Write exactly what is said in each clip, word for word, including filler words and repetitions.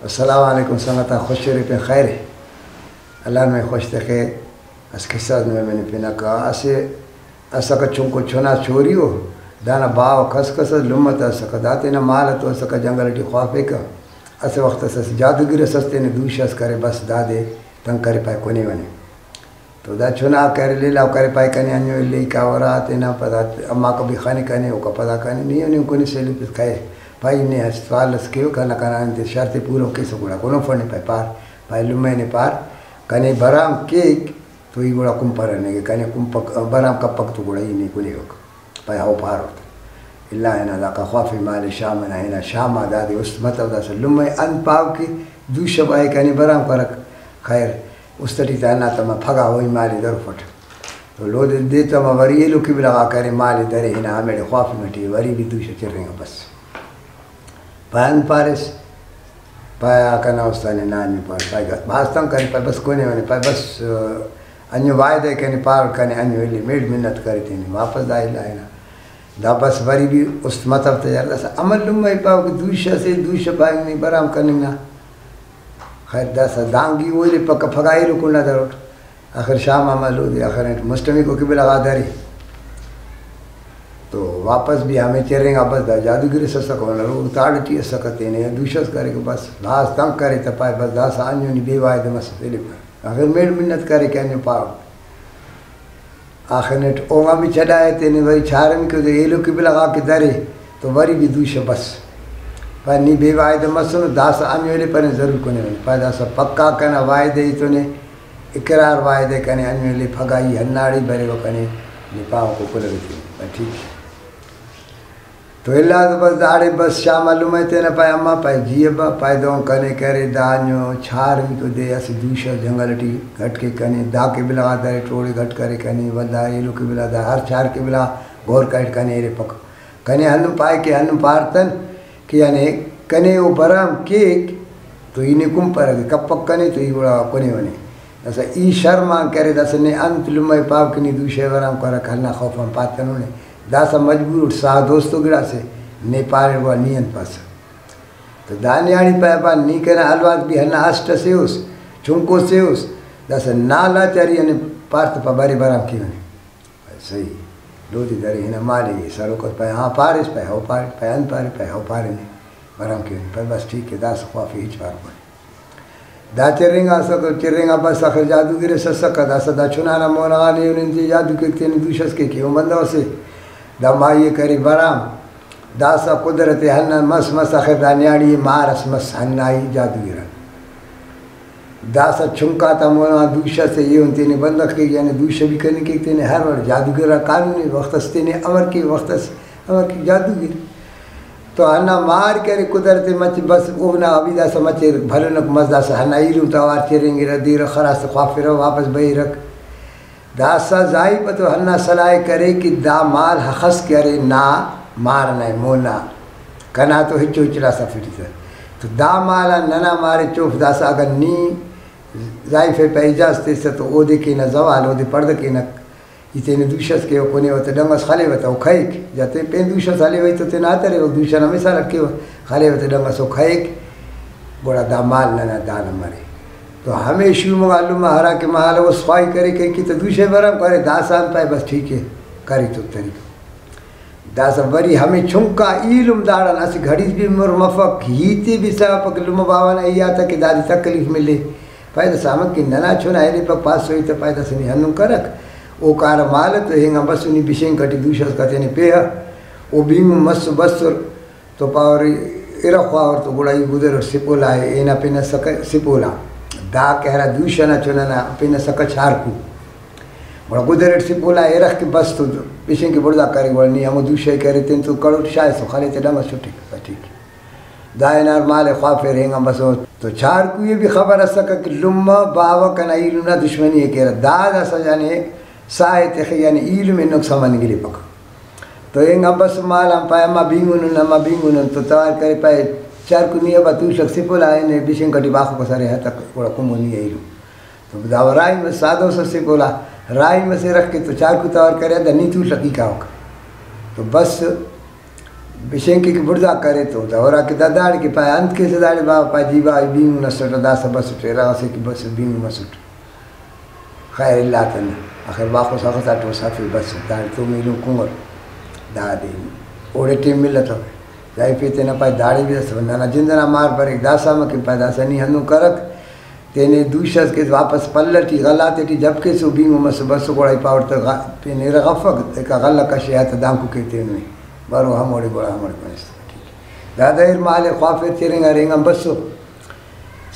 السلام علیکم سنگتاں، خوش ارے پین خیر ء۔ اللہ نمے خوش تخے۔ اسہ قصہ اس نمے منفنکہ۔ اسہ اسکہ چنکو چنا چوری ءُ، دانا باوہ کس کس ئس، لمہ تا اسکہ، دا تینا مال ئتو اسکہ، جنگل ٹی خوافیکہ۔ اسہ وخت اس اسہ جادوگر ئس، اس تینے دوشہ ئس کرے، بس دادے تنگ کرے، پائے کنے ونے۔ تو دا چنا کرے، لیلاؤ کرے، پائے کنے انو الیکا ورا تینا، پدا اماکہ بھی خنے کنے، اوکا پدا کنے، نی ہن کنے سیلپس کھائے۔ پائے نے سوال اس کیو کنا، کنا انت شرط پورو کیسہ گڑا کنو فنے پائے پار، پائے لمہ نے پار، کنے برام کیک تو ای گڑا کنپرہ نے کہ کنے کنپک، برام کپک تو گڑا ای نے کنیوک۔ پائے ہو پاروٹ۔ الا ہنا داکا خوافی مالے شام ئنا، ہنا شام آ دادے است متو، داسہ لمہ انت پاو کہ دوشہ پائے کنے برام کرک۔ خیر، است ٹی تا ہنا تما پھگا ہوئی مالے درفٹ۔ تو لودے دے تما وری ایلو قبلہ غا کرے، مالے درے ہنا ہمیڑے خوافنگ ٹی، وری بھی دوشہ چرینگا بس۔ پائے انت پاریس؟ پائے آ کنا استاد نے نانی پار، پائے گا-، بھاز تنگ کرے، پائے بس کنے ونے، پائے بس، آ، انو وعدہ کنے پار کنے، انو الی میڑ منت کرے تینے، واپس دا الا ہنا۔ دا بس وری بھی است متو تیار، داسہ عمل لمہ ای پاو کہ دوشہ سے، دوشہ پائنگ نے برام کننگ نا۔ خیر داسہ دانگی اولی پکہ پھگا ایلو کنڈا دروٹ۔ آخر شام آ ملو دے، آخر انٹ مسٹمیکو قبلہ غا درے۔ تو واپس بھی ہمے چرینگا بس، دا جادوگر اس اسکہ، اونا روغ تاڑ ٹی اسکہ، تینے دوشہ اس کریکہ بس۔ بھاز تنگ کرے تہ پائے بس داسہ انو نی بے وعدہ مسس، ایلو کر۔ آخر میڑ منت کرے کہ انو پاو۔ آخر نیٹ اوما بھی چڈائے تینے، وری چھارمیکو دے ایلو قبلہ غا کہ درے تو وری بھی دوشہ بس۔ پائے نی بے وعدہ مسنو، داسہ انو ایلے پنے ضرور کنے ونے۔ پائے داسہ پکا کنا وعدہ ای تو نے اقرار وعدہ کنے، انو ایلے پھگا ای ہنداڑے بریوہ کنے، نی پاوہ کوکلہ گچین۔ پائے ٹھیک۔ تو الا تو بس داڑے بس شام آ لمہ تینا پائے اماں، پائے جی ابا، پائے دہن کنے کرے، دا انو چھارمیکو دے اسہ دوشہ جنگل ٹی گھٹ کے کنے، دا قبلہ غا درے ٹوڑے گھٹ کرے کنے، ولدا ایلو قبلہ، دا ہر چار قبلہ غور کریٹ کنے ارے پک۔ کنے ہندن پائے کہ ہندن پارتن کہ یعنی کنے او برام کیک تو ای نے کنپرہ، کپک کنے تو ای گڑا کنے ونے۔ داسہ ای شرم آن کرے، داسہ نے انت لمہ پاو کہ نی دوشہ برام کرک، ہندا خوف آن پاتنو نے۔ داسہ مجبور اٹ ساہ دوستو گڑاسے، نے پارے گڑا نی انت پاسہ۔ تو دا نیاڑی پائے با نی کنا حلوات بھی ہندا اسٹ ئسے اس، چنکو سے اس، داسہ نا لاچاری نے پار تہ پا برے برام کیونے۔ صحیح۔ لودے درے ہنا مالے سروک اس، پائے ہاں پاریس، پائے ہو پارے، پائے انت پارے، پائے ہو پارے نے۔ برام کیونے، پائے بس ٹھیک ہے، داسہ خوافی ہچ پارو۔ دا چرینگا اسکہ، چرینگا بس آخر جادوگر اس اسکہ، داسہ دا چنا نا مونا غا نے ہن انتے جادو کیک، تینے دوشہ اس کیک، ایہن بندغ اسے۔ دا ماہی ءِ کرے برام۔ داسہ قدرت ہندا مس مس، آخر دا نیاڑی مار اس مس، ہندا ای جادوگر آن۔ داسہ چنکا تا مونا دوشہ سے ایہن تینے بندغ کیک، یعنی دوشہ بھی کننگ کیک تینے ہر وڑ۔ جادوگر آ قانون ءِ، وخت اس تینے امر کے، وخت اس امر کے، جادوگر۔ تو ہندا مار کرے قدرت مچ بس اونا ابھی داسہ مچ بھلنک مس، داسہ ہندا ایلم توار چرینگرہ، دیرہ خراس خوافرہ، واپس بریرک۔ داسہ زائیپہ تو ہندا صلاح ءِ کرے کہ دا مال ہخس کہ ارے نا مار نا مونا، کنا تو ہچو ہچ لاس افیٹی تہ۔ تو دا مال آن ننا مارے چوف، داسہ اگہ نی زائیفے پہ اجازت ایسہ تو اودے کینہ زوال، اودے پڑدہ کینک۔ ای تینے دوشہ اس کیوہ، کنے وتہ ڈنگ اس خلیوہ تہ او کھیک، یا تین پین دوشہ اس ہلیوہ، ای تو تینا ہتریوہ، دوشہ نا مثال اٹ کیوہ، خلیوہ تہ ڈنگ اس او کھیک، گڑا دا مال ننا دانا مرے۔ تو ہمے شوم غا لمہ ہرا کہ مال اس خواہی کرے کن کہ تہ دوشہ برام کرے، داسہ آن پائے بس ٹھیک ہے، کرے تو طریقہ۔ داسہ وری ہمے چنکا ایلم داڑان اسہ گھڑیس بھی مر مفک، ہیتے بھی سوپک، لمہ باوہ نا ای آتا کہ دادے تکلیف ملے۔ پائے داسہ امر کہ ننا چنا ایلیپک پاسوئی تہ پائے داسہ نی ہندن کرک، او کارہ مالہ تو اینگان بسو نی بشینک ٹی دوشہ اس کتینے پیہہ، او بینگن مسو بسر۔ تو پاور ارغ خواور تو گڑا ای گدر اٹ سپولا ءِ، اینا پن ئسکہ سپولا۔ دا کہ ہرا دوشہ نا چنا نا پن ئسکہ چارکو۔ گڑا گدر اٹ سپولا ارغ کہ بس تو پشن کہ بڑزا کرے، گڑا نی ہمو دوشہ ءِ کرے تین تو کڑوٹ شاغسو، خلے تہ ڈنگ اس چھٹک، بس ٹھیک۔ دا ہنار مال ءِ خوافر اینگان بسو۔ تو چارکو ءِ بھی خبر ئسکہ کہ لمہ باوہ کنا ایلم نا دشمنی ءِ کیرہ۔ دا داسہ یعنی ساہ ءِ تخے، یعنی ایلم ہنوک سما نگلیپک۔ تو اینگان بس مال آن پائے، اماں بینگنن، اماں بینگنن، تو توار کرے پائے، چارکو نی ابا توشک سپولا، اینے بشینک ٹی باخوکس ارے ہتک، گڑا کمبو نی ایلو۔ تو دا راہی مس سادو سس سپولا، راہی مس ارغ کہ تو چارکو توار کرے، دا نی توشک ای کاوک۔ تو بس بشینک کہ بڑزا کرے تو دا ہرا کہ دا داڑے کہ پائے انت کیسہ داڑے بابا، پائے جی بابا ای بینگن اسٹ، داسہ بسٹ، ارغ اسے کہ بس بینگن مسٹ۔ خیر الا تہ نہ۔ آخر باخوس اخس آ ٹوسا پھر بس داڑے تو میلو کنگر۔ دادے اوڑے ٹیم ملتو۔ دائے پی تینا پائے داڑے بھی اسہ ننا جند ئنا مار بریک، داسہ امر کن پائے داسہ نی ہندن کرک۔ تینے دوشہ اس کہ واپس پلہ ٹی غلہ تیٹی جب کیسو بینگو مسو بسو گڑا ای پاوڑ تہ غ-، پین ارغ افک، ایکا غلہ کشے آ تہ دانکو کہ تینوے برو ہموڑے گڑا ہموڑے کنس تہ ٹھیک۔ دادا ایر مالے خوافیر چرینگا رینگان بسو۔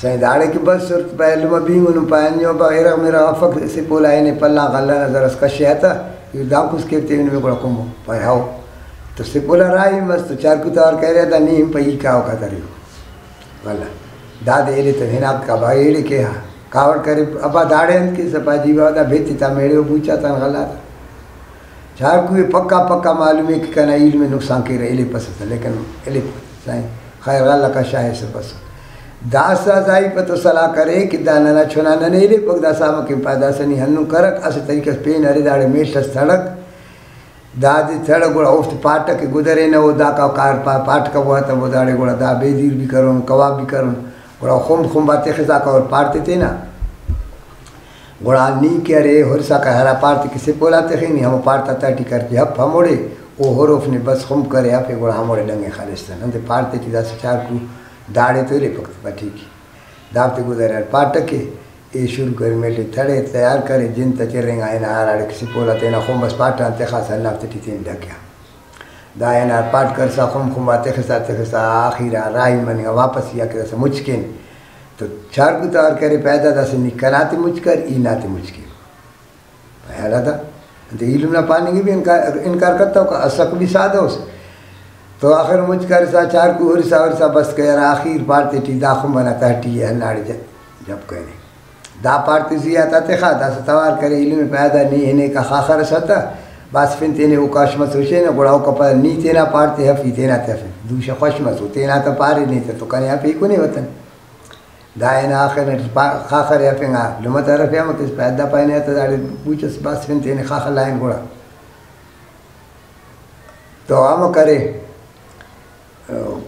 سائیں داڑے کہ بس سرت پہ لمہ بینگنو پہ انجو با ارغ مرغ افک سپولا اینے پلان غلہ نا زرس کشے آ تہ، ای دانکوس کہ تینوے گڑا کمو پائے ہاؤ۔ تو سپولا راہی مس تو چارکو توار کرے دا نی ہم پہ ای کاوکا تریو۔ ولدا دادے ایلے تہ ہناکہ با ایڑے کیہا۔ کاوڑ کرے ابا داڑے انت کیسہ؟ پا جی بابا دا بیت تا میڑے و بوچا تان غلہ تا۔ چارکو ئے پکا پکا معلوم ءِ کہ کنا ایلم ءِ نقصان کیرہ، ایلیپسہ تہ، لیکن ایلیپسہ سائیں خیر غلہ کشا ایسہ بس۔ داسہ زائیپہ تو صلاح کرے کہ دا ننا چنا ننے ایلیپک، داسہ امر کن پائے داسہ نی ہندن کرک، اسہ طریقہ اس پین ارے داڑے میڷ اس تڑک۔ دادے تڑ گڑا اوفتے پاٹک ءِ گدرینہ، او داکا کار پا-، پاٹک ءِ بواتبو داڑے گڑا دا بیدیر بھی کرون، کباب بھی کرون، گڑا خمب خمب آ تخسا کور پاٹ تے تینا۔ گڑا نی کہ ارے ہرسا کہ ہرا پاٹ تے کہ سپولا تخے، نی ہمو پاٹ تا تہٹی کر تے ہپ ہموڑے، او ہروف نے بس خمب کرے ہپے گڑا ہموڑے ڈنگے خلس تن۔ انتے پاٹ تے ٹی داسہ چارکو داڑے تو ایلیپک تہ ٹھیک ءِ۔ دافتے گدرے پاٹک ءِ، اے شروع کرے میل ءِ تڑے تیار کرے، جند تا چرینگا ہنا ہراڑے کہ سپولا تینا خمب اس پاٹان تخاسہ ہندافتے ٹی تین ڈکیا۔ دا ہنا پاٹ کرسا خمب خمب آ تخسا تخسا آخیر آ راہی مننگا واپس ای آ کہ داسہ مچ کین۔ تو چارکو توار کرے پیدا داسہ نی کنا تے مچ کر، ای نا تے مچ کین۔ خیال آتا انت ایلم نا پاننگ ءِ بھی انکار، انکار کتوکا، اسک بھی سادہ اس۔ تو آخر مچ کرسا چارکو ہرسا ہرسا بس کہ ہرا آخیر پاٹ تے ٹی دا خمب ئنا تہٹی ءِ ہنداڑے ج-، جپ کرینے۔ دا پاٹ تے زی آتا تخا، داسہ توار کرے ایلم ءِ پیدا نی ہنیکا خاخر ئس آتا، باسفن تینے او کاش مس ہشینہ، گڑا اوکا پدا نی تینا پاٹ تے ہف، ای تینا تے ہفن۔ دوشہ خوش مسو، تینا تہ پارے نے تہ تو کنے آ پی کنے وطن۔ دا ہنا آخر اٹ پا-، خاخر ءِ ہفنگا لمہ تا ہرفے امر کیس پائے دا پائے نے آتا داڑے بوچ اس باسفن تینے خاخر لائن گڑا۔ تو امر کرے،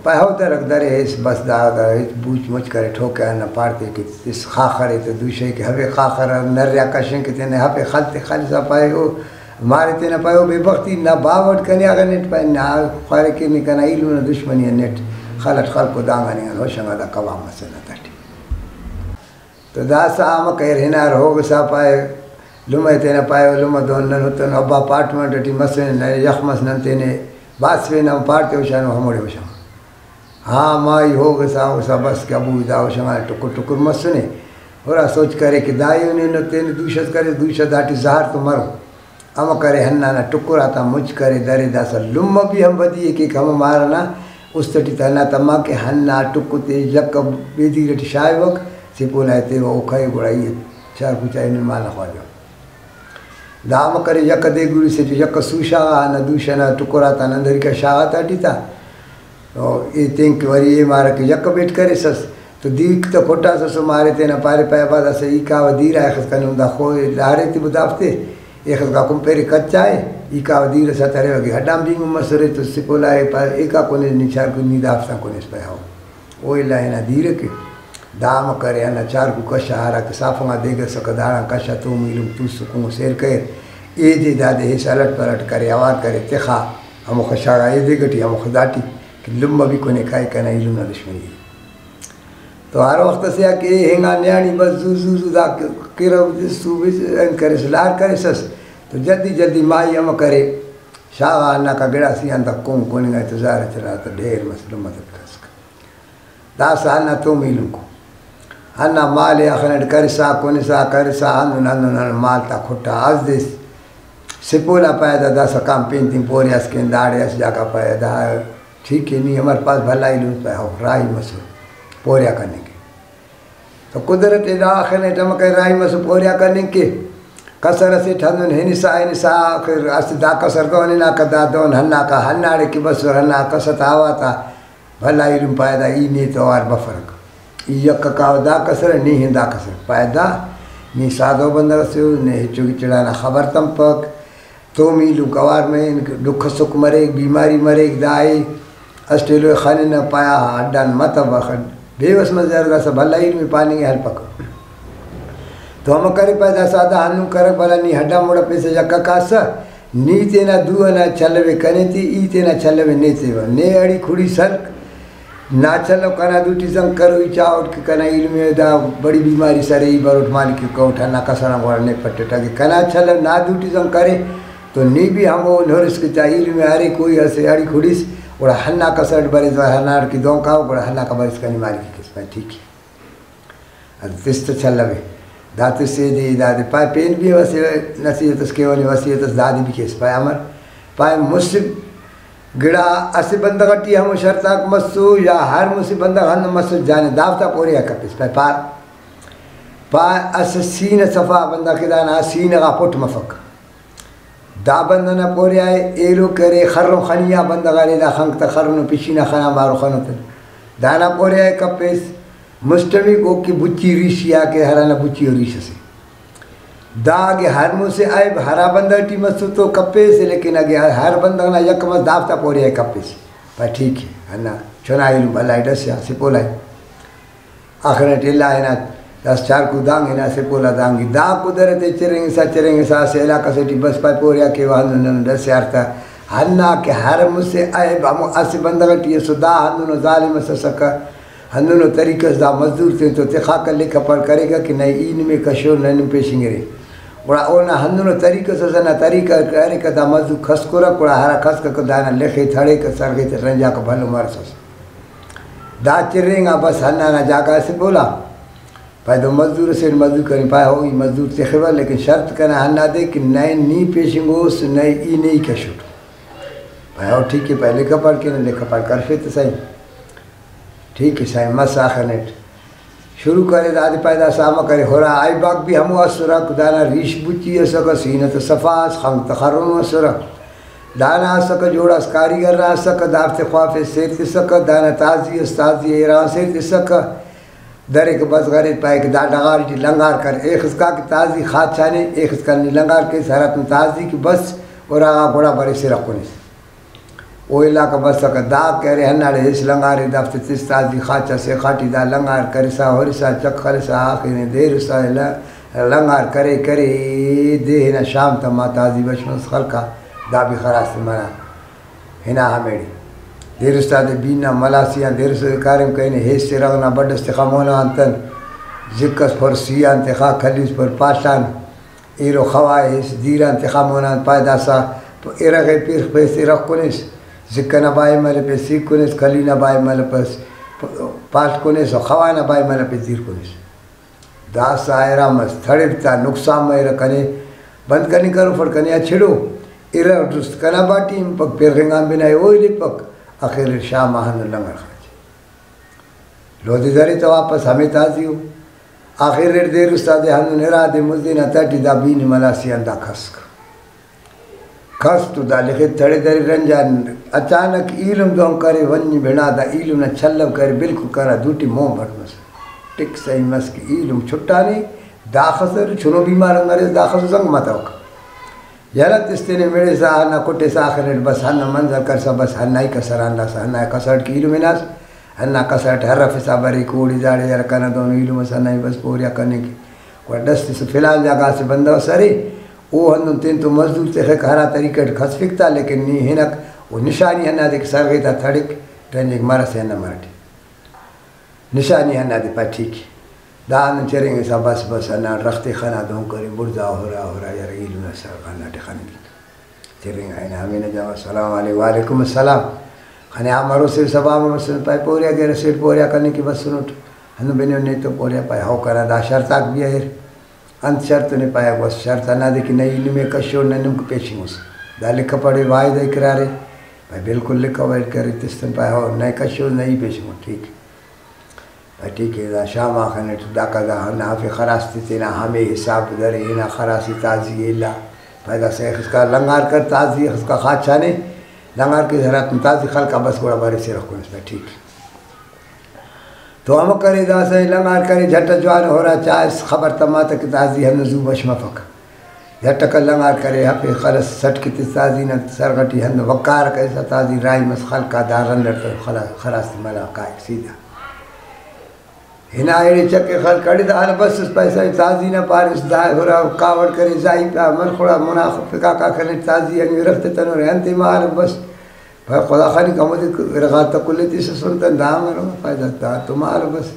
پہو درک درے ہیس بس دا، دا ہچ بوچ مچ کرے ٹھوکے ہندا پاڑ تے کہ اس خاخر ءِ تو دوشے کہ ہفے خاخر نریا کشن کہ تینے ہفے خل تے خلسا پائے او مارے تینا پائے او بے بختی نا باوٹ کنے اگہ نیٹ پائے نا خوارے کہ نی کنا ایلم نا دشمنی ءِ نیٹ خل اٹ خلکو دانگان انگان ہوشنگا دا کباب مسنہ تہٹی۔ تو داسہ امر کرے ہنار ہوغسا پائے لمہ ءِ تینا پائے او لمہ دہن نن ہتون ابا اپارٹمنٹ ٹی مسنے ننے یخ مس نن تینے باسفین ہم پاڑ تے ہوشانو ہموڑے ہوشان۔ ہاں مائی ہوغسا ہوغسا بس کہ ابو دا ہوشنگانے ٹکر ٹکر مسنے۔ ہرا سوچ کرے کہ دا ایہن اینو تینے دوشہ اس کرے، دوشہ داٹی زہر تو مرو۔ امر کرے ہندانا ٹکر آتا مچ کرے درے داسہ لمہ بھی ہم ودی ءِ کیک ہمو مار ئنا است ٹی تہ ہندا تما کہ ہندا ٹکر تے یکہ بیدیر ٹی شاغوک، سپولا ءِ تیوہ او کھئے گڑا ای چار کوچا اینو مال نا خواجہ۔ دا امر کرے یکہ دیگوری سے ٹی یکہ سو شاغا ہندا دوشہ نا ٹکر آتا ہندریکہ شاغا تہٹی تا۔ او ای تینکہ وری ای مارک یکہ بیٹ کریسس تو دیرک تہ کھٹاسس و مارے تینا پارے پائے ابا داسہ ای کاوہ دیر آ ایخس کنے ہم دا خو لہرے تے دافتے ایخس کا کم پیرے کچا ءِ، ای کاوہ دیر ئسا تریوہ کہ ہڈان بینگن مسرے تو سپولا ءِ پا-، ایکا کنے نی چار کن نی دافتان کنے اس پائے ہو۔ او الا ہنا دیر ءِ کہ دا امر کرے ہندا چار کو کشا ہرا کہ صاف انگا دیگ ئسکہ داڑان کشا توم ایلم توس کنگو سیر کریر۔ ایدے دادے ہیس الٹ پلٹ کرے اوار کرے تخا ہموخہ شاغا ایدے گٹی ہموخہ داٹی کہ لمہ بھی کنے کائے کنا ایلم نا دشمنی ءِ۔ تو ہر وخت اسے آ کہ اے ہنگا نیاڑی بس زو زو زو دا کرو صوبے سے انت کریسہ لار کریسس تو جلدی جلدی مائی امر کرے شاغا ہنداکا گڑاسی آن دا کن کننگا تو زہر چلا تا ڈھیر مس لمہ تہ کسک۔ داسہ ہندا توم ایلم کو۔ ہندا مال ءِ اخنٹ کرسا کنسا کرسا ہندن ہندن ہندن مال تا کھٹا اس دیس۔ سپولا پائے دا داسہ کان پین تین پورے اس کین داڑے اس جاگہ پائے دا ٹھیک ءِ نی امر پاس بھلا ایلم پائے ہو راہی مسر پوریا کننگ ءِ۔ تو قدرت ءِ دا آخر نے ٹمکہ راہی مسو پوریا کننگ کہ کسر اسیٹ ہندن ہنسا ہنسا آخر اسہ دا کسر دون ہناکہ دا دون ہناکہ ہنداڑے کہ بسر ہندا کسر تا ہوا تا بھلا ایلم پائے دا ای نے تو اوار بفرک۔ ای یکہ کاوہ دا کسر نی ہندا کسر پائے دا نی سادو بندغ اسے او نے ہچو گچڑانا خبر تمپک۔ توم ایلم اوار مین، ڈکھ سک مریک، بیماری مریک، دا ءِ اسٹ ایلو ءِ خننہ، پایا ہڈ آن متو بخ، بے وس مزہ ارے، داسہ بھلا ایلم ءِ پاننگ ءِ ہلپکہ۔ تو ہمو کرے پائے، داسہ دا ہندن کرک، بھلا نی ہڈ آن مڑ ہرفیسہ، یکہ کاسہ، نی تینا دو ئنا چلوے کنے تے، ای تینا چلوے نے تیوہ۔ نے اڑی کھڑی سلک، نا چلو کنا دوٹی زنگ کرو، ای چاہوٹ کہ کنا ایلم ءِ دا بڑی بیماری سرے، ای بروٹ مالک ءِ کہوٹ، ہندا کسر آن گڑا نے پٹٹ۔ اگہ کنا چلو نا دوٹی زنگ کرے، تو نی بھی ہمو ہُرس کہ تا ایلم ءِ ہرے کوئی اسہ اڑی کھڑیس، گڑا ہندا کسر اٹ بریس، ہندا اڑ کہ دہن کاو، گڑا ہندا کا بریس کنے مالک ءِ کیس پائے، ٹھیک ءِ۔ انت تس تہ چلوے۔ دا تس ایدے، دادے پائے، پین بھی اسہ نصیحت اس کیوہ نے، وصیت اس دادے بھی کیس پائے، امر پائے، مسہ گڑا اسہ بندغ ٹی ہمو شرط آک مسو یا ہر مسہ بندغ ہندن مسو، جانے دافتا پوریا کپیس پائے، پار پائے اسہ سینہ صفا بندغ کہ دانا سینہ غا پٹ مفک۔ دا بندغ نا پوریا ءِ ایلو کرے، خرن خنی آ بندغ ارے، دا خنک تا خرن و پشی نا خنا مارو خنوتن۔ دانا پوریا ءِ کپیس۔ مسٹمیکو کہ بچی ریشی آ کہ ہرانا بچی و ریش اسے۔ دا اگہ ہر مسہ عیب ہرا بندغ ٹی مسو تو کپیس، لیکن اگہ ہر بندغ نا یک مس، دافتا پوریا ءِ کپیس۔ پا ٹھیک ءِ، ہندا چنا ایلم بھلا ءِ، ڈس یا سپولا ءِ۔ آخر اٹ الا ہنا داسہ چارکو دانگ، ہنا سپولا دانگ ای۔ دا قدرت ءِ چرینگسا چرینگسا اسہ علاقہ سے ٹی بس پائے پوریا کیوہ، ہندن نن ڈس یار تہ۔ ہندا کہ ہر مسہ عیب ہمو اسہ بندغ ٹی اسو، دا ہندنو ظالم اس اسکہ، ہندنو طریقہ اس دا مزدور تینتو تخاکہ، لکھ پڑھ کریکہ کہ نئے ای نمے کشو، نئے نم پیشنگرے۔ گڑا اونا ہندنو طریقہ اس، ہندا طریقہ کریکہ، دا مزدور کھسکرک، گڑا ہرا کھسککہ دانا لخے تھڑیکہ، سرغے تہ رنجاکہ، بھلو مرسس۔ دا چرینگا بس ہندانا جاگہ اسہ پولا۔ پائے دو مزدور اسے، مزدور کنے، پائے ہو ای مزدور تخوہ، لیکن شرط کنا ہندادے کہ نئے نی پیشنگوس، نئے ای نی کشوٹ۔ پائے ہو ٹھیک ءِ، پائے لکھ پڑھ کینہ، لکھ پڑھ کرفے تہ سائیں۔ ٹھیک ءِ سائیں، مس آخر نیٹ شروع کرے، دادے پائے داسہ امر کرے، ہرا عیباک بھی ہمو اسرک، دانا ریش بچی اسکہ، سینہ تہ صفا اس، خنک تہ خرنو اسرہ۔ دانا اسکہ جوڑاس کاریگر نا اسکہ، دافتے خوافے سیر تسکہ، دانا تازی اس، تازی ایران سیر تسکہ۔ دریک بس غریب پائک، دا ڈغار ٹی لنگار کر، ایخسکا کہ تازی خاچانے، ایخسکا نی لنگار کیس، ہراتم تازی کہ بس، اراغا گڑا بریسہ رکھنیس۔ او علاقہ بسکہ، دا کہ ارے ہنداڑے ہس لنگارے، دافتے تس تازی خاچا سیخا ٹی دا لنگار کرسا، ہرسا، چک خلسا، آخر دیر اسا ل-، لنگار کرے کرے دے ہنا شام تا ما تازی بش مس خلکا، دا بھی خراس تے منا ہنا ہمیڑے۔ دیر استاد بین نا ملاسی آن دیر استاد کاریم کرینے، ہیس تے رغ نا بڈ اس تخا مونا آن تن، زک اس پر سی آن تخا کلیس پر پاڷان۔ ایلو خواہس دیر آن تخا مون آن پائے داسہ ارغ ءِ پرخ پیس ارغ کنس، زکہ نا بائے ملے پیس سیک کنس، کلی نا بائے ملے پیس پاڷ کنس و خواہ نا بائے ملے پیس دیر کنس۔ داسہ ارا مس تھڑپ تا نقصان مریرہ کنے بند کننگ کروفٹ کنے آ چڑو ارغ درست کنا باٹی ہنپک، پرغنگ آن بنا ءِ او ہلپک، آخر شام آ ہندن لنگر خاچ۔ لودے درے تہ واپس ہمے تازی ءُ۔ آخر اٹ دیر استاد ءِ ہندن ارا دے مزدے نا تہٹی دا بین ملاسی آن دا کھسک۔ کھس تو دا لخت تڑے درے رنج آن اچانک ایلم دہن کرے، ونج بنا دا ایلم نا چلو کرے، بالکل کنا دوٹی مون بھر مس۔ ٹک سہی مس کہ ایلم چھٹانے، داخس ارے چنو بیمار ہم مریس، داخس زنگ متوکہ۔ یلہ تس تینے مڑسا ہندا کٹسا آخر اٹ بس ہندا منظر کرسا بس ہندا ای کسر آن داسہ ہندا کسر اٹ کہ ایلم ہناس، ہندا کسر اٹ ہرفسا بریک اوڑے داڑے یار کنا دہنو ایلم اس ہندا ای بس پوریا کننگ کہ گڑا ڈس تس فلان جاگہ اسہ بندغ اس ارے، او ہندن تینتو مزدور تخک ہرا طریقہ اٹ کھسفک تا، لیکن نی ہنک او نشانی ہندادے کہ سرغے تا تھڑک، رنجک مرسے ہندا مرٹی۔ نشانی ہندادے پائے ٹھیک ءِ۔ دا ہندن چرینگسا بس بس ہندا رخت ءِ خنا دہن کرے، بڑزا ہرا ہرا یار ایلم نا سر خنا ٹی خننگک۔ چرینگا ہنا ہمے نا جواب، السلام علیکم، وعلیکم السلام۔ خنے آ مروسے سبا ہم مسنے، پائے پوریا گرے سیٹ پوریا کننگ کہ بسنٹ۔ ہندن بنیو نے تو پوریا پائے ہو کنا دا شرط آک بھی اریر۔ انت شرط نے؟ پائے بس شرط ہندادے کہ نئے ایلم ءِ کشو، نئے نم کہ پیشنگوس۔ دا لکھ پڑھے، واعدہ اقرار ءِ۔ پائے بالکل لکھ ویل کرے تس تن، پائے ہو نئے کشو نئے ای پیشنگوس، ٹھیک ءِ۔ پائے ٹھیک ءِ، دا شام آخن اٹ داکا دا ہندا ہرفے خراس تے تینا ہمے حساب درے، ہنا خراسی تازی الا۔ پائے داسہ اخسکا لنگار کر، تازی اخسکا خاچانے، لنگار کے ہراتم تازی خلکا بس گڑا بریسہ رکھنس، پائے ٹھیک ءِ۔ تو ہمو کرے داسہ لنگار کرے، جھٹ جوان ہرا چائس خبر تما تہ کہ تازی ہندن زو بش مفک۔ جھٹکا لنگار کرے، ہفے خلس سٹ کہ تس تازی نا سرغٹی ہند وقار کریسا تازی راہی مس خلکا دا رند اٹ خلا-، خراس تے ملا کائک سیدھا۔ ہنا ایڑے چکے خلک اڑے دا حال بس اس پیسہ تازی نا پارس دا ہرا کاوڑ کرے زائی پہ من خڑا منافقا کا کنے تازی انگے رخت تنورے انتے مار بس۔ پر خدا خالی کمو دے رغا تکلے تیس سنتن دا مرو پیدا دا تو مار بس۔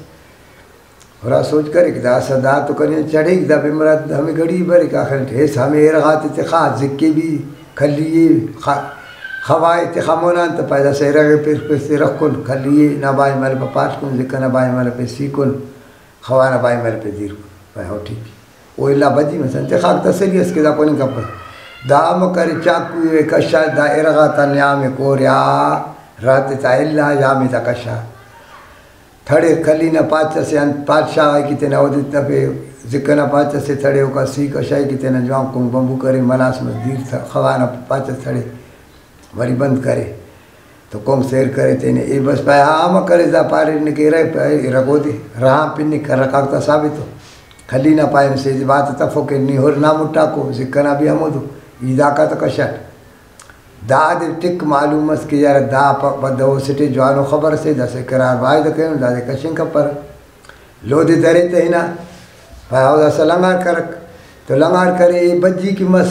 ہرا سوچ کرے کہ داسہ دا تو کنے چڑھیک، دا بے مراد ہمے گھڑی بریک، آخر ٹی ہیس ہمے ارغ آتے تخا، زکے بھی کھلی ءِ، خ-، خوا ءِ تخا مونان تہ پائے داسہ ارغ ءِ پیر پیر تے رکھ کن، کھلی ءِ نا بائے ملپہ پاٹ کن، زکہ نا بائے ملپہ سی کن، خوا نا بائے ملپہ دیر کن۔ پائے ہو ٹھیک ءِ۔ او الا بجی مسن تخاک تسلی اس کہ دا کننگ کپہ۔ دا امر کرے چاقو ءِ کشا، دا ارغ آتا نیام ءِ کوریا، رات تا الا یام تا کشا۔ تھڑے کھلی نا پاچ اسے انت پادشاہ ءِ کہ تینا اودے تفے، زکہ نا پاچ اسے تھڑے اوکا سی کشائے کہ تینا جوان کنگ بمبو کرے، ملاس مس دیر تھ-، خوا نا پاچ اس تھڑے، وری بند کرے تو کنگ سیر کرے تینے۔ اے بس پائے ہا امر کرے، دا پارے نے کہ ارے پائے ارغ اودے رہان پن نے کرکاک تا ثابت ءِ۔ کھلی نا پائے سے بات تفو کہ نی ہر نا مٹاکو، زکہ نا بھی ہمودو، ای داکا تو کشاٹ۔ دادے ٹک معلوم مس کہ یار دا پ-، پد او اسٹے جوانو خبر سے، داسہ قرار واعدہ کرینو، دادے کشنگ کپرہ۔ لودے درے تہ ہنا، پائے او داسہ لنگار کرک۔ تو لنگار کرے، اے بجی کہ مس،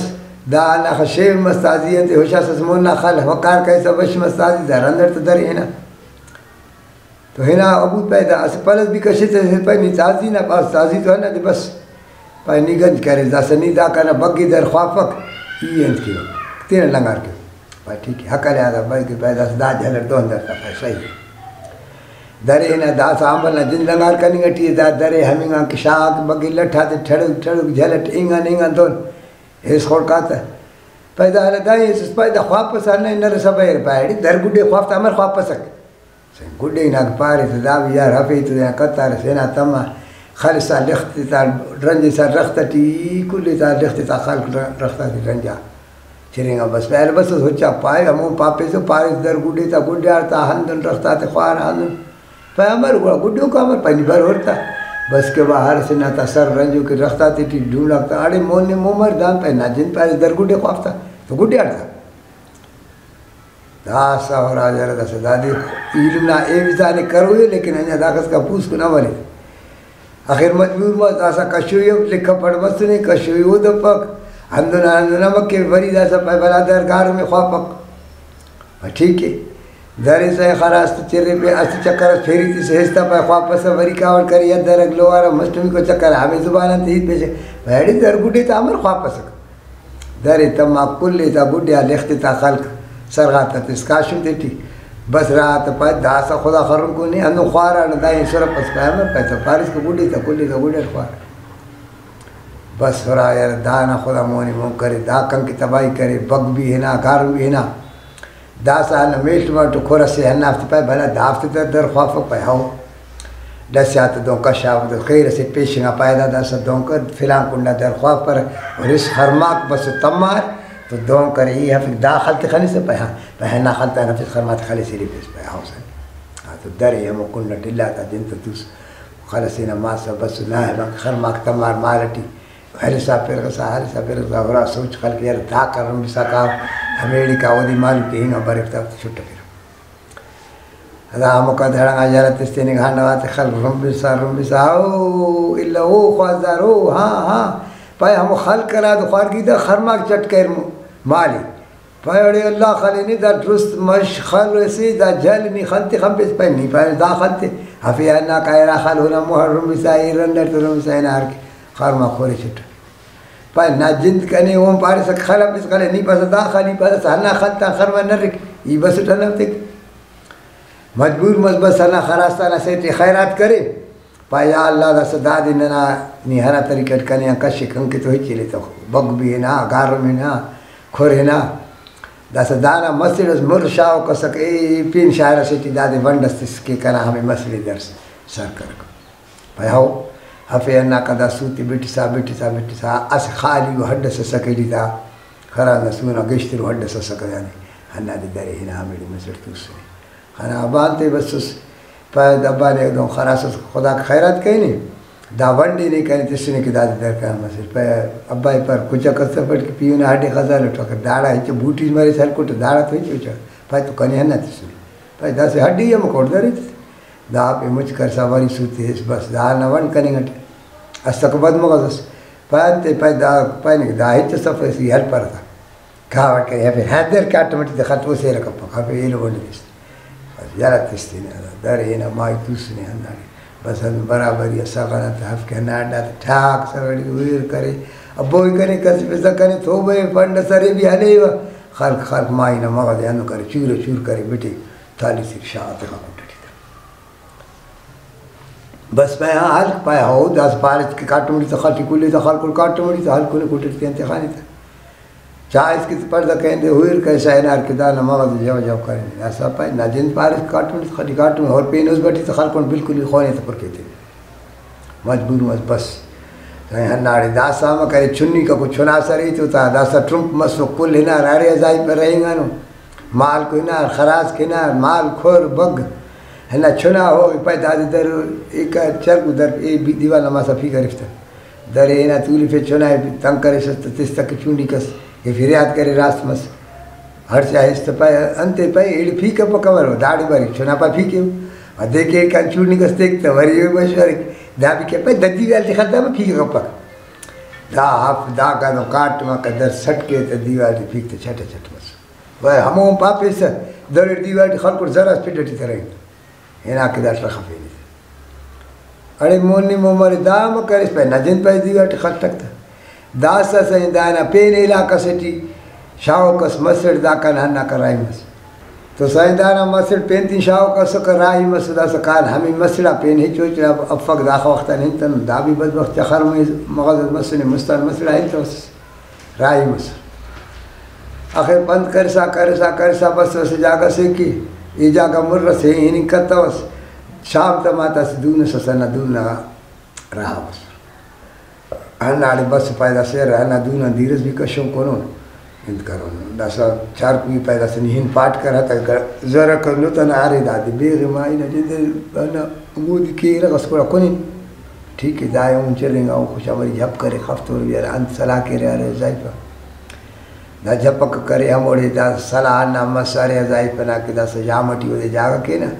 دا ہنداخہ شیو مس تازی انتے، ہشاس اس مون نا خل، وقار کریسہ بش مس تازی، دا رند اٹ تہ درے ہنا۔ تو ہنا ابو پائے دا اسہ پلس بھی کشتہ، پائے نی تازی نا پاس، تازی تو ہندا دے بس۔ پائے نی گنج کرے، داسہ نی دا کنا بگی در خوافک، ای انت کیوہ، تینا لنگار کیوہ۔ پائے ٹھیک ءِ، حق لہٰذا بھائی کہ پائے داسہ دا جھلٹ دون در تا پائے صحیح ءِ۔ درے ہنا داسہ آمبل نا جند لنگار کننگ ٹی ءِ، دا درے ہمنگان کہ شاغ بگی لٹ آتے ٹھڑک ٹھڑک جھلٹ اینگان اینگان دون۔ ہیس خڑکاتہ۔ پائے دا ہندا دا ہیس اس پائے دا خواپسہ نہ نرسہ بیر پائے اڑے در گڈے خوافتہ امر خواپسک۔ گڈے نا پارے تہ دا بھی یار ہفے تو تینا قطار اس ہنا تما خلسا لخت تا رنجسا رخت ٹی کل تا لخت تا خلک رخت تے رنجا چرینگا بس پہل بس اس ہچا پائے ہمو پاپے تو پارے در گڈے تا گڈیار تا ہندن رخت تے خوار ہندن پہ امر گڑا گڈو کا امر پنی بر ہرتا بس کہ با ہر سنا تا سر رنجو کہ رخت تے ٹی ڈونڈا تا اڑے مونے مومر دان پہ ناجن پارے در گڈے خوافتا تو گڈیار تا داسہ ہرا یار داسہ دادے ایلم نا ایوزانے کروئے، لیکن انجا داخس کا پوسکن امر ءِ۔ آخر مجبور مس، داسہ کشوئی اف لکھ پڑھ مسنے، کشوئی او دپک، ہندن آ ہندن امر کہ وری داسہ پائے بلا در گارم ءِ خواپک۔ ٹھیک ءِ۔ درسہ خراس تہ چرے پہ اسہ چکر اس پھیری تسہ ہیس تا پائے خواپسہ وری کاوڑ کرے یا درک لوارہ مسٹمی کو چکر ہمے زبان آن تہ ہیت پیش ءِ۔ پائے اڑے در گڈے تا امر خواپسک۔ درے تما کل ءِ تا گڈیا لخت ءِ تا خلک سرغاتا تس کاشم تیٹی بس راہ تا پائے داسہ خدا خرن کو نے ہندن خوارا نہ دائیں سرپ اس پائے امر پائے تا پارس کہ گڈے تا کل ءِ تا گڈے خوار بس ہرا یار دانا خدا مونے مون کرے دا کنکہ تباہی کرے بگ بھی ہنا گارم بھی ہنا داسہ ہندا میل ٹماٹو کھر اسے ہندافتے پائے بھلا دافتے در در خوافک پائے ہو۔ ڈس آ تہ دہن کشاو تہ خیر اسے پیشنگا پائے دا داسہ دہن کر فلان کنڈا در خواپرہ اور اس خرماک بس تمار تو دہن کرے ای ہفک دا خل تے خنسہ پائے ہاں پائے ہندا خل تا نفس خرما تے خلسے لیپس پائے ہاؤ سن۔ ہاں تو درے ہمو کنڈ اٹ الا تا دن تو توس خلسے نا ماسہ بس ناہبانک خرماک تمار مال ٹی۔ ہلسا پرغسا، ہلسا پرغسا، ہرا سوچ خلک یار دا کرن بسا کا، ہمیڑے کا اودے معلوم کہ ہنگا بریک تا چھٹفر۔ ہرا ہموکا دڑنگا یلہ تس تیننگ ہنڈغاتے خلک رمبسا، رمبسا، او الا او خواردار، او ہاں ہاں، پائے ہمو خلک ہرا دے خوارگی دا خرماک چٹ کریر مو-، مالے۔ پائے اڑے اللہ خلے نے دا درست مش خل اسے دا جھل نی خنتے خنپیس پائے نی پائے دا خنتے ہفے ہندا کائرا خل ہنا مہر رمسا اے رنڈ اٹ تو رمسا ہنا ہر کے خرما خورے چٹ پائے نا جند کنے اون پارسک خل ہنپیس خلے نی پاسہ دا خل ای پاسہ ہنا خل تا خرما نرک ای بسٹ ہنپتک مجبور مس بس ہنا خراستان اسے ٹی خیرات کرے پائے یا اللہ داسہ دادے ننا نی ہرا طریقہ اٹ کنے آن کشک انکہ تو ہچ الیتو بگ بھی ہنا گارم ہنا کھر ہنا داسہ دانا مسڑ اس مر شاغوک اسک اے پین شاعر اسے ٹی دادے ونڈ اس تس کہ کنا ہمے مسڑے درس سر کرک پائے ہو ہفے ہنداکا دا سوتے بٹسا بٹسا بٹسا اسہ خالی و ہڈ اس اسکہ ایلی تا خرا نا سونا گیشتر و ہڈ اس اسکہ دادے ہندادے درے ہنا ہمیڑے مسڑ توسنے۔ خنا ابا انتے بسس؟ پائے ابا نے دہن خراس اس خدا خیرات کرینے۔ دا ونڈے نے کنے تسنے کہ دادے درکان مسر۔ پائے ابا ءِ پر کچک اس تفٹ کہ پیہن آ ہڈے خزانہ ٹوکر، داڑا ہچو بوٹیز مریس ہلکٹ، داڑا تو ہچو چا۔ پائے تو کنے ہندا تسنے۔ پائے داسہ ہڈی ہم کوٹ دریت۔ دا آپے مچ کرسا وری سوتے اس، بس دا ہندا ونڈ کننگ اٹ۔ استکو بد مغز اس۔ پائے انتے پائے دا، پائے نے دا ہچ اس تفس ای ہلپر تا۔ کاوہ کہ ہفے ہندر کہ آٹومیٹک تے خط او سیرہ کپک، ہفے ایلو ونڈ تس۔ بس یلہ تس تینا درے ہنا مائی توسنے ہنداڑے۔ بس ہندن برابری آ سغنہ تہ ہفک ہندا اڈا تہ ٹھاک سغڑی ویر کرے۔ ابوئی کنے کس بزہ کنے توبہ ءِ پنڈ سرے بھی ہلیوہ۔ خلق خلق مائی نا مغز ءِ ہندن کرے چور چور کرے بٹے تالی سر شاغ تخا کٹڑی تہ۔ بس پائے ہاں ہلک، پائے ہو داسہ پاریس کہ کاٹمڑی تہ خلق کلے تہ خلق کاٹمڑی تہ ہلکنے کٹڑ تیان تخانے تہ۔ چائس کہ پڑدہ کین دے ہوئر کیسا ہنار کہ دانا مغز جو جو کرین۔ داسا پائے نا جند پاریس کاٹمڑی تہ خلی کاٹمڑی ہور پینوس بٹی تہ خلقن بالکل ہی خونے تہ پر کیتے۔ مجبور مس بس۔ ہناڑے داسا ہم کرے چنی کا کو چنا سرے تو تا داسا ٹرمپ مسو کل ہنار ارے ازائی پر رہینگانو۔ مال کو ہنار، خراس کو ہنار، مال کھر بگ۔ ہندا چنا ہو پائے دادے در ایک چرگو در اے بی-، دیوال نا ماسا پی گرفتہ۔ درے ہنا تولفے چنا ئے تنگ کریسس تہ تس تہ کہ چونڈی کس۔ اے فریاد کرے راست مس۔ ہڑسا ہست پائے انتے پائے ایڑے پی کپہ کمر داڑے بریک چنا پا پی کیو۔ و دے کہ کن چونڈی کس تیک تہ وری مشورے۔ دا بھی کہ پائے دا دیوال تے ختم پی کپک۔ دا ہف دا گانو کاٹ ما قدر سٹ کے تہ دیوال تے پی تہ چھٹ چھٹ مس۔ و ہمو پاپیسہ دریڑ دیوال ٹی خلکر زراس پڈ ٹی ترین۔ ہنا کہ داٹ رخفینے۔ اڑے مونی مون مرے دا ہم کریس پائے نجن پائے دیوال ٹی خلٹک تہ۔ داسہ سائیں دانا پین علاقہ سے ٹی شاہوک اس مسڑ دا کان ہندا کرائی مس۔ تو سائیں دانا مسڑ پین تین شاہوک اسکہ راہی مس داسہ کان ہمے مسڑا پین ہچو ہچ افک داخہ وختا ہنتن دا بھی بدبخت چخر مغز مسنے مستان مسڑا ہنتوس۔ راہی مس۔ آخر پند کرسا، کرسا، کرسا بس اسہ جاگہ سے کہ ای جاگہ مر ئس، ہننگ کتوس۔ شام تما تا اسہ دون ئس، اسہ ہندا دون نا راہ مس۔ ہنداڑے بس پائے داسہ یار ہندا دون آن دیر ئس بھی کشونکنو۔ انت کرون۔ داسہ چارکوئی پائے داسہ نی ہن پاٹ کر ہتہ زرہ کنو تہ نا ارے دادے بیغ مائی نا جدے ہندا گودی کیرغ ئس گڑا کنن۔ ٹھیک ہے، دا ایہن چرینگا، او خوشا وری جھپ کرے، خفتور بھی ارے، انت سلاہ کرے، ارے زائیفہ۔ دا جھپک کرے ہموڑے، دا سلاہ ہندا مس ارے زائیفہ نا کہ داسہ ژام ٹی اودے جاگہ کینہ۔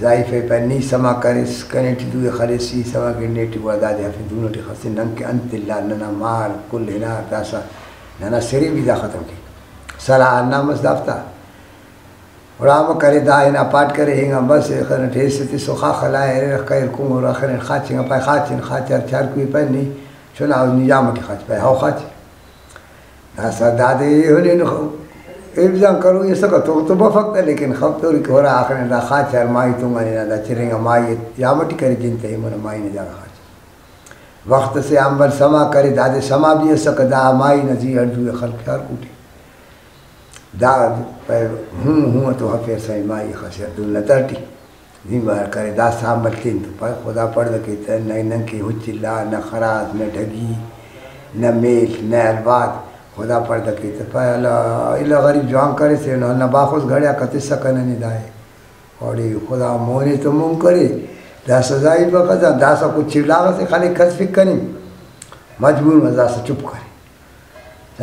زائیفہ پائے، نی سما کریس، کنے ٹی دوئے خلیس، ای سما گنڈے ٹی گڑا دادے ہفے دون ٹی خسن، نن کہ انت الا، ننا مار کل ہنار، داسہ ننا سرے بھی دا ختم کیک۔ سلاہ ہندا مس دافتا۔ گڑا ہمو کرے دا ہنا پاٹ کرے، اینگان بس ایخر اٹ ایسہ تسو خاخہ لائے ارے، رخ کریر کنگو رخ ارے، خاچنگا پائے خاچن، خاچار چارکوئی پائے نی چنا نی ژام ٹی خاچ پائے، ہو خاچ۔ داسہ دادے ایہن ایہن ایبزان کروئی اسکہ تو تو بفک تہ، لیکن خفتوری کہ ہرا آخر دا خاچار مائی تنگانے نا دا چرینگا مائی ژام ٹی کرے جن تہ ایمون مائی نا جاگہ خاچ۔ وخت سے آنبار سما کرے، دادے سما بھی اسکہ، دا مائی نا زی اٹ دوئے خلک چارکوٹی۔ دا پائے ہوں ہوں تو ہفیر سائیں مائی خسیر دن لتاٹی۔ زمبار کرے، داسہ آنبار تین تو پائے خدا پڑدہ کیتہ، نئے ننکے ہچ الا، نہ خراس، نہ ڈھگی، نہ میڷ، نہ الواد۔ خدا پڑدہ کیتہ پائے اللہ، اللہ غریب جوان کرے سے، نہ باخوس گھڑیا کتسکہ ننے دائے۔ اوڑے خدا مونے تو مون کرے، داسہ زائیفہ خزان، داسہ کچھ چلاغ سے خلے کس فک کننگ، مجبور مس داسہ چپ کرے۔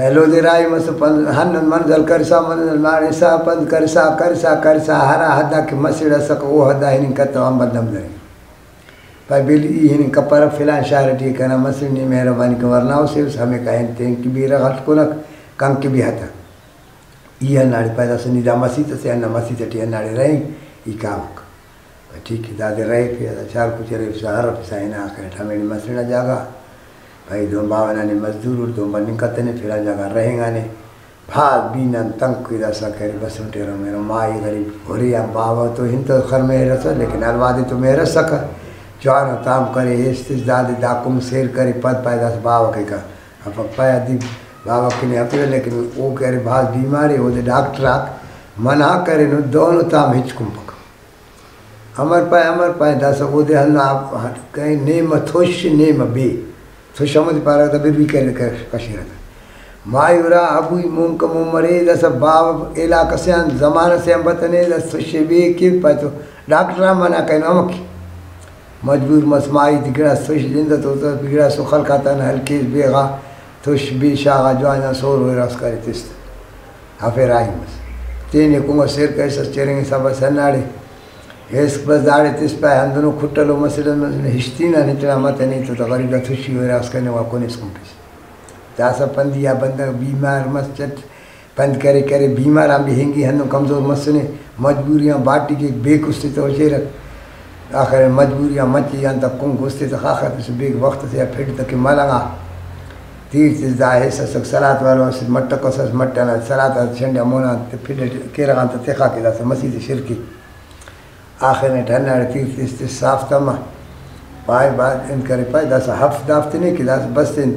ایلو دے راہی مسو پند، ہندن منزل کرسا، منزل ماڑسا، پند کرسا، کرسا، کرسا، ہرا حدا کہ مسڑ اسکہ، او حدا ہننگ کتو آنبار دم درے۔ پائے بل ای ہننگ کپرہ، فلان شار ٹی کنا مسڑ، نی مہربانی کہ ورنا اسے اس، ہمیکا ہن تین کہ بیرہ غٹ کنک، کن کہ بھی ہتہ۔ ای ہنداڑے پائے داسہ نی دا مسیت اسے، ہندا مسیت ٹی ہنداڑے رہینگ، ای کاوک۔ ٹھیک ہے، دادے رہیفے، دا چار کوچہ رہیفسا، ہرفسا ہنا آخر اٹ ہمیڑے مسڑنا جاگہ۔ بھائی دہن باوہ ننے مزدور اٹ دہن بننگ کتنے، فلان جاگہ رہینگانے۔ بھاز بی نن تنگ کہ داسہ کرے بس اٹ ایرم ایرم مائی غریب ہرے آن باوہ تو ہن تو خر مہر اسر، لیکن الوادے تو مہر اسکہ۔ جوانو تام کرے، ایستس دادے دا کم سیر کرے، پد پائے داسہ باوہ کیکہ۔ افک پائے ادیب باوہ کنے ہترہ، لیکن او کہ ارے بھاز بیمارے، اودے ڈاکٹر آک منع کرینو، دہنو تام ہچ کنپک۔ امر پائے، امر پائے، داسہ اودے ہندا کئے نیمہ تھش، نیمہ بے۔ تھش ہمودے پارہ تہ بر بھی کرے کشرہ تہ۔ مائی ارا ابوئی مون کمون مرے، داسہ باوہ علاقہ سے آن زمانہ سے آن بتنے، داسہ تھش بے کہ پائے تو ڈاکٹر آن منع کرینو، امر کہ مجبور مس، ماہی تے گڑاس تش جند تو، تو گڑاس تو خلق آتا نا ہلکیس بیغا تش بے شاغا جوان جوان سور ویراس کرے تس تہ ہفے راہی مس۔ تینے کنگا سیر کریسس چرینگسا بس ہنداڑے۔ ایسک بس داڑے تس پائے ہندنو کھٹلو مسڑس مس، ہشتی نا نتنا متنے تو، تو غریب دا تشی ویراس کنے وا کنے اسکن پیس۔ داسہ پندی آ بندغ بیمار مس چٹ، پند کرے کرے بیمار آن بھی ہنگی ہندن کمزور مسنے، مجبوری آن باٹی کیک، بے کستے تو چیرک۔ آخر مجبوری آن مچے آن تہ کنگ استے تہ خاخر تسہ بیگ وخت سے آ پھڈ تہ کہ ملنگا۔ تیر تس دا ہیس اسک، سلات والو اسہ مٹک اس، اس مٹ ئنا سلات آ چھنڈا مونا تہ پھڈ اٹ کیرغ آن تہ تخا کہ داسہ مسیت شرکی۔ آخر اٹ ہنداڑے تیر تس تس صاف تما۔ پائے بعد انت کرے، پائے داسہ ہفت دافتے نے کہ داسہ بس انت۔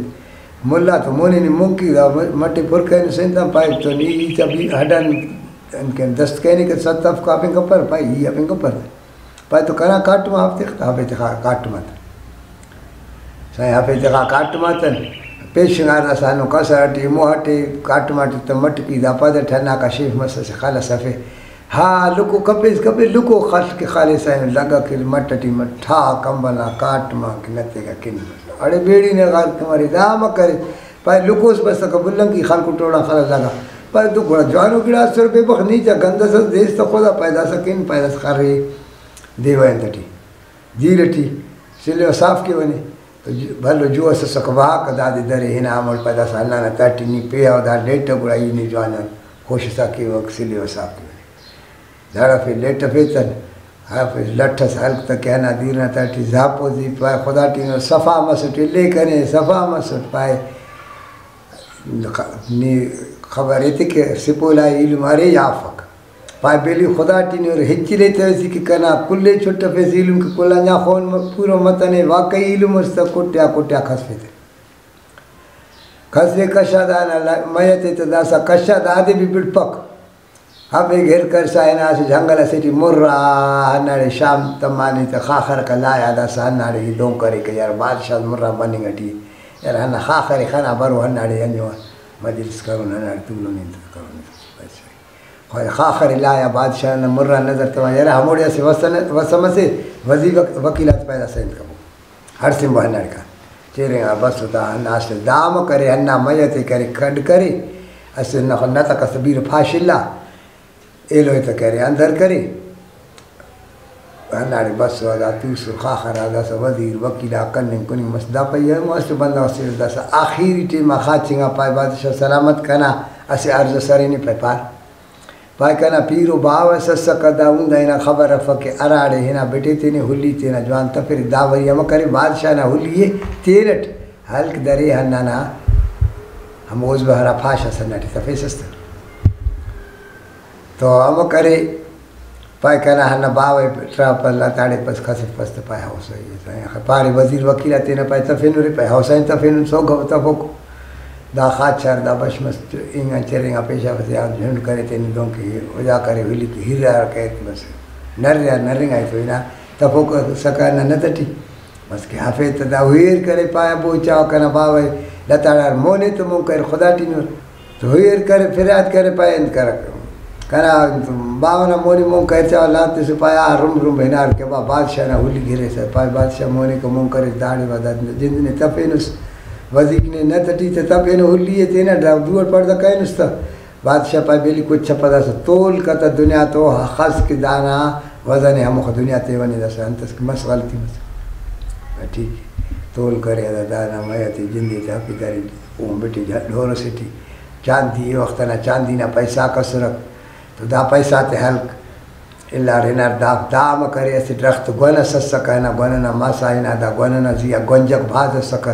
ملا تو مونے نے مونکی دا مٹے پر کرینس انت آن، پائے تو نی ای تا بھی ہڈان انت کن دست کرینے کہ ست اف کافنگ کپر، پائے ای افنگ کپر۔ پائے تو کنا کاٹم آ ہفتے خطا ہفے تخا کاٹم آتا۔ سائیں ہفے تخا کاٹم آتن۔ پیشنگار داسہ ہندن کسر اٹی، موہ اٹی، کاٹم اٹی تہ مٹکی دا پد اٹ ہنداکا شیف مس اسہ خلس افے۔ ہا لکو کپیس کپیس، لکو خل کہ خالص آ لگا کہ مٹ ٹی مٹ ٹھا کمبل آن کاٹم آن کہ نتیکہ کن۔ اڑے بیڑی نے غار کہ مرے، دا امر کرے۔ پائے لکوس بس تہ بلنکی خلکو ٹوڑا خلس لگا۔ پائے تو گڑا جوانو گڑاس تر بے بخ نی چا گندس اس دیس تہ خدا پائے داسہ کن پائے داسہ خرے دیوہ انت ٹی۔ جیل ٹی سلے و صاف کیوہ نے۔ تو ج-، بھلو جو اس اسکہ بہاکہ دادے درے ہنا ہموڑ پدا سا اللہ نا تہٹی نی پیہو دا لیٹہ گڑا ای نے جوان آن کوشست آ کیوہ سلے و صاف کیوہ نے۔ داڑا پھر لیٹہ پیتن، ہرا پھر لٹ اس ہلک تہ کہ ہنا دیر نا تہٹی زاپو زی پائے خدا ٹی نو صفا مسٹ، الے کنے صفا مسٹ پائے۔ نی خبر ایتے کہ سپولا ایلم ارے یا افک۔ پائے بیلی خدا ٹی نی ہر ہچ لیتویسی کہ کنا کل ءِ چھٹفیس ایلم کہ کل آن جا خون م-، پورو متنے، واقعی ایلم اس تہ کٹیا کٹیا کھسفیتے۔ کھسفے کشا دانا ل-، میت ءِ تہ داسا کشا دادے بھی بڑپک۔ ہمے گھر کرسا ہنا اسہ جنگل اسے ٹی مرا ہنداڑے شام تمانے تہ خاخر کا لایا داسا ہنداڑے ای دون کرے کہ یار بادشاہ مرا مننگ ٹی یار ہندا خاخر ءِ خنا برو ہنداڑے انجو مجلس کرون ہنداڑے تولن انت کرون۔ خواجہ خاخر ءِ لایا بادشاہ نا مر آن نظر تما یرہ ہموڑے اسہ وسن-، وسم اسے وزیر وک-، وکیل آتے پیدا سہ انت کبو۔ ہڑسنبو ہنداڑے کان چیرے آ بس تا ہندا اسہ دام کرے، ہندا میت ءِ کرے، کڈ کرے، اسہ نخ-، نتک اس بیرہ پاش الا، ایلو ءِ تہ کرے، اندر کرے۔ ہنداڑے بسو، دا توسر خاخر آ، داسہ وزیر وکیل آک کننگ کننگ مس۔ دا پائے ہمو اسہ بندغ سے داسہ آخری ٹائم آ خاچنگا پائے بادشاہ سلامت کنا اسہ عرض اس ارے نے پائے پار۔ پائے کنا پیرو باوہ اس اسکہ، دا ہندا ہنا خبر افک کہ ہراڑے ہنا بٹے تینے ہلی تینا جوان تفرے، دا وری امر کرے بادشاہ نا ہلی ءِ تینٹ ہلک درے ہندانا ہمو عضو ہرا پاش اس ہندا ٹی تفیسس تہ۔ تو امر کرے، پائے کنا ہندا باوہ ءِ ٹراپ اللہ تاڑے پس کھسفپس تہ پائے ہو سہی ءِ۔ پارے وزیر وکیل آ تینا پائے تفینرے، پائے ہو سہی تفینن سوگو تفوک۔ دا خاچار دا بش مس انگا چرینگا پیشا پسے آ جھنڈ کرے تینے دونکہ وجا کرے ہلی کہ ہرار کریت بس۔ نر یار نرنگا ای تو ہنا تفوک سکا نا نت ٹی۔ بس کہ ہفے تہ دا ہوئی ار کرے پائے ابو چاو کنا باوہ ءِ لتاڑار مونے تو مون کرے خدا ٹی نور۔ تو ہوئی ار کرے، فریاد کرے، پائے انت کرک۔ کنا باوہ نا مونی مون کرے چا لانتے سے پائے آ رمب رمب ہنار کہ با بادشاہ نا ہلی گریسہ۔ پائے بادشاہ مونی کہ مون کرے داڑے با دا جند نے تپینس۔ وزیک نے نت ٹی تہ تپینو ہلی ءِ تینا دا دو اٹ پڑدہ کرینس تہ بادشاہ پائے بیلی کچ پدا سا تول کتہ دنیا تو ہخس کہ دانا وزن ءِ ہموخہ دنیا تے ونے داسہ انتس کہ مس غلطی مس۔ ٹھیک ءِ۔ تول کرے دا دانا میت ءِ جندے تہ ہفی درے۔ اوم بٹے جا-، ڈھور اسے ٹی چاندی ءِ، وخت ئنا چاندی نا پیسہ آک اسرک، تو دا پیسہ تے ہلک الار ہنار۔ دا، دا امر کرے، اسہ ڈرخت گون اس اسکہ، ہندا گون ئنا ماسا ہنا، دا گون ئنا زیہا گونجک بھاز اسکہ۔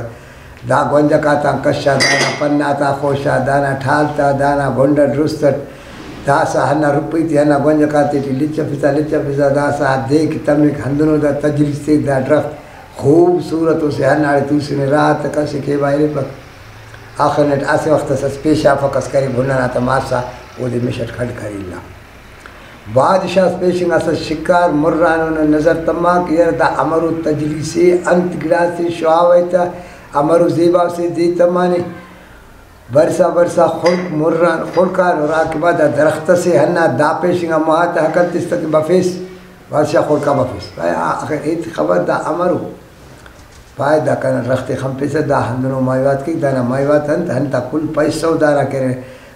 دا گونجک آتان کشا دانا پن آتا خوشا، دانا ٹھال تا، دانا بھنڈ اٹ رست اٹ داسا ہندا رپئی تے ہندا گونجک آتے ٹی لچفسا، لچفسا داسا دے کہ تمک ہندنو دا تجلیس تے دا ڈرخت خوبصورت اسے ہنداڑے توسنے راحت تک اسہ کیبا اریپک۔ آخر نیٹ اسہ وخت اس، اس پیشافک اس کرے بھننا تا ماسا اودے مش اٹ کھڈ کرے الا۔ بادشاہ اس پیشنگ اس شکار مرانو نا نظر تما کہ یار دا امرو تجلیسے، انت گڑاسے شعاوہ تا امرو زیبا سے دے تمانے۔ برسا برسا خڑک مران خڑکان ہرا کہ بعد آ درخت اسے ہندا دا پیشنگا مہا تا ہکل تس تہ کہ بفیس۔ بادشاہ خڑکا بفیس۔ پائے، آ، آخر ایت خبر دا امرو؟ پائے، دا کنا رخت ءِ خنپسہ، دا ہندنو ماہیوات کیک، دانا ماہیوات انت، ہنتا کل پیسہ و دانا کرے،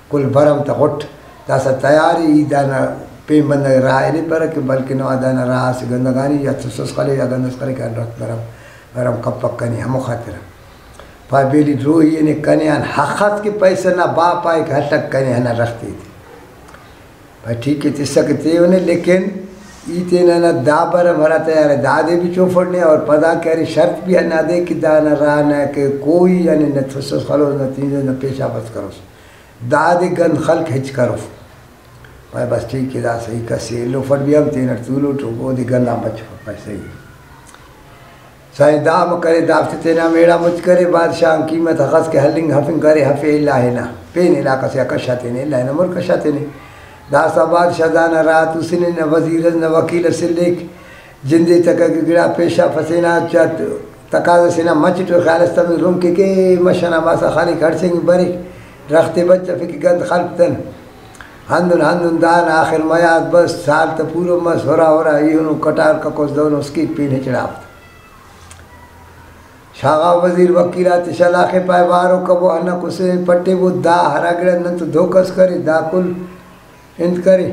کل بھرم تا غٹ، داسہ تیار ای، ای دانا پین بندغ راہ ءِ ہلیپرہ کہ بلکہ نوا دانا راہ اسہ گندگانی یا تسس خلے یا گندس خلے کہ ہن رخت بھرم، بھرم کپک کنے، ہمو خاطران۔ پائے، بیلی ڈروہی نے کنے آن ہخس کہ پیسہ نا، با پائک ہلک کنے ہندا رخت ایتے۔ پائے ٹھیک ءِ، تسکہ تیونے، لیکن ای تینا نا دا بھرم ہرا تیار ءِ، دادے بھی چوفڑ نے، اور پدا کہ ارے شرط بھی ہندادے کہ دانا راہ نا کہ کوئی یعنی نہ تسس خلوس، نہ تینزس، نہ پیشاپ اس کروس، دادے گند خلک ہچ کروف۔ پائے بس ٹھیک ءِ، دا صحیح، کس ایلوفٹ بھی ہم تینٹ تولوٹ، اودے گند آن بچفٹ، پائے صحیح ءِ۔ سائیں دا امر کرے، دافتے تینا میڑا مچ کرے، بادشاہ آن قیمت ہخس کہ ہلنگ ہفنگ کرے، ہفے الا ہنا پین علاقہ سے آ کشا تینے، الا ہنا مر کشا تینے۔ داسہ بادشاہ دانا راہ توسنے، نہ وزیر اس نہ وکیل اس الیک، جندے تکہ کہ گڑا پیشاپ اسے نا چا تقاضہ سے نا مچٹ و خیال اس تمنگ رم کے کہ مش ئنا ماسا خالی کھڑسینگ بریک، رخت ءِ بچفک کہ گند خلپتن۔ ہندن ہندن دانا آخر میاد بس، سال تہ پورو مس، ہرا ہرا ایہنو کٹار ککوس دہنو اسکیک پین ہچڑافت۔ شاغا وزیر وکیل آتے شلاخے، پائے وارو کبو ہندا کسے پٹیبو، دا ہرا گڑا نن تو دھوکہ اس کرے، دا کل انت کرے،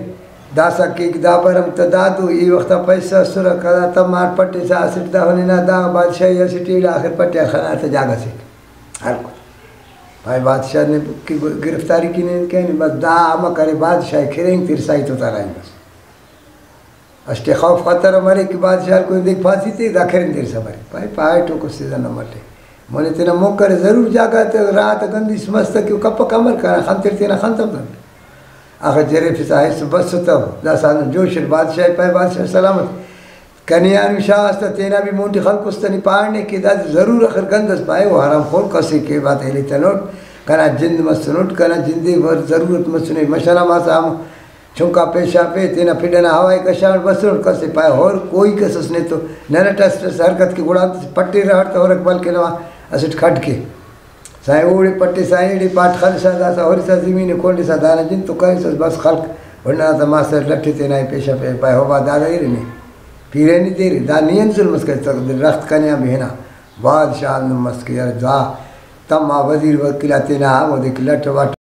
داسہ کیک، دا بھرم تہ دادو، ای وختا پیسہ اسرہ، کدا تمار پٹسا اسٹ دا ہننا، دا بادشاہی اسٹ ایڑا آخر پٹیا خنا تہ جاگہ سے ہلکو۔ پائے بادشاہ نے کہ گرفتاری کنے کنے، بس دا امر کرے، بادشاہ کرینگ ترسائی تو ترائی بس۔ اسٹ خوف خطر مریک کہ بادشاہ کو دیکھ پھانسی تے دا کرن دیر سا مریک۔ پائے، پائے ٹوکو سیزن نہ مٹے۔ مونے تینا موکر ضرور جاگہ تے رات گندیس مست کہ کپک امر کرا خنتر تینا خنتم دن۔ آخر جریفسا ہیس بس تو داسا ہندن جوش اٹ بادشاہ پائے، بادشاہ سلامت۔ کنے آن شاہ اس تہ تینا بھی مون ٹی خلکس تہ نی پانے کہ دا ضرور آخر گند اس پائے، او حرام خور کسے کہ بات ایلیتنٹ، کنا جند مسنٹ، کنا جندے ور ضرورت مسنے، مشنا ماسا ہم چنکا پیشاپ ءِ، تینا پھڈ ئنا ہوا ءِ کشانٹ بسنٹ، کس ءِ پائے ہور کوئی کس اس نے تو نن اٹ اسٹ اس حرکت کہ گڑا انت پٹیرہ ہٹ تہ ہرک بلکہ نوا اسٹ کھڈ کے۔ سائیں اوڑے پٹسا ایڑے پاٹ خلسا داسا ہرسا زمین ءِ کونڈسا دانا جند تو کریسس بس خلک بھنڈنا تا ماسٹر لٹ ءِ تینا ءِ پیشاپ ءِ پائے ہو با دادا ایرے نے پیرینی تیرے دا نی انت ظلم اس کرے تقدیر رخت کنے آن بھی ہنا بادشاہ ہندن مس کہ یار دا تما وزیر وکیل آ تینا ہمودے کہ لٹ وٹ